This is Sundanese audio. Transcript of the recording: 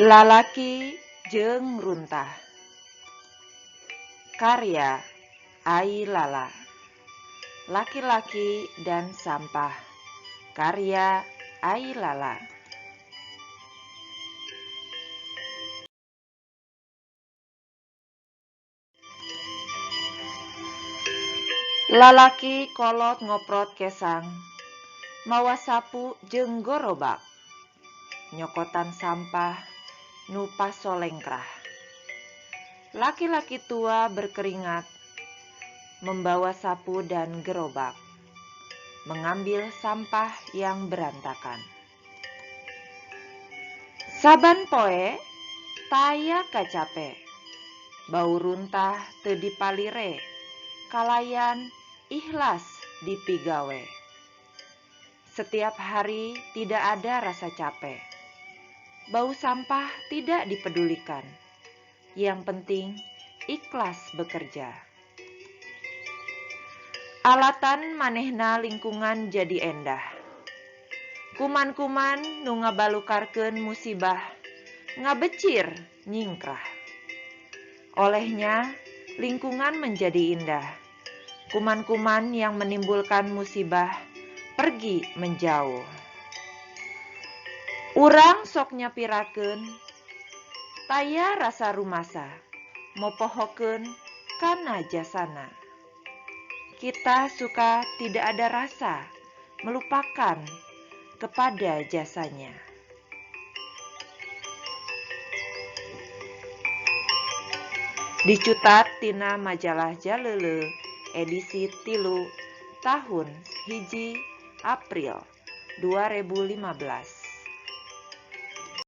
Lalaki jeung Runtah. Karya Ai Lala. Laki-laki dan Sampah. Karya Ai Lala. Lalaki kolot ngoprot kesang, mawa sapu jeung gorobak, nyokotan sampah nu pasolengkrah. Laki-laki tua berkeringat, membawa sapu dan gerobak, mengambil sampah yang berantakan. Saban poe taya kacape, bau runtah teu dipalire, kalayan ikhlas dipigawe. Setiap hari tidak ada rasa capek. Bau sampah tidak dipedulikan. Yang penting ikhlas bekerja. Alatan manehna lingkungan jadi endah. Kuman-kuman nu ngabalukarkeun musibah, ngabecir nyingkrah. Olehnya lingkungan menjadi indah. Kuman-kuman yang menimbulkan musibah pergi menjauh. Urang sok nyapirakeun, taya rasa rumasa, mopohokeun kana jasana. Kita suka tidak ada rasa, melupakan kepada jasanya. Dicutat tina majalah Jalele edisi 3 tahun 1 April 2015.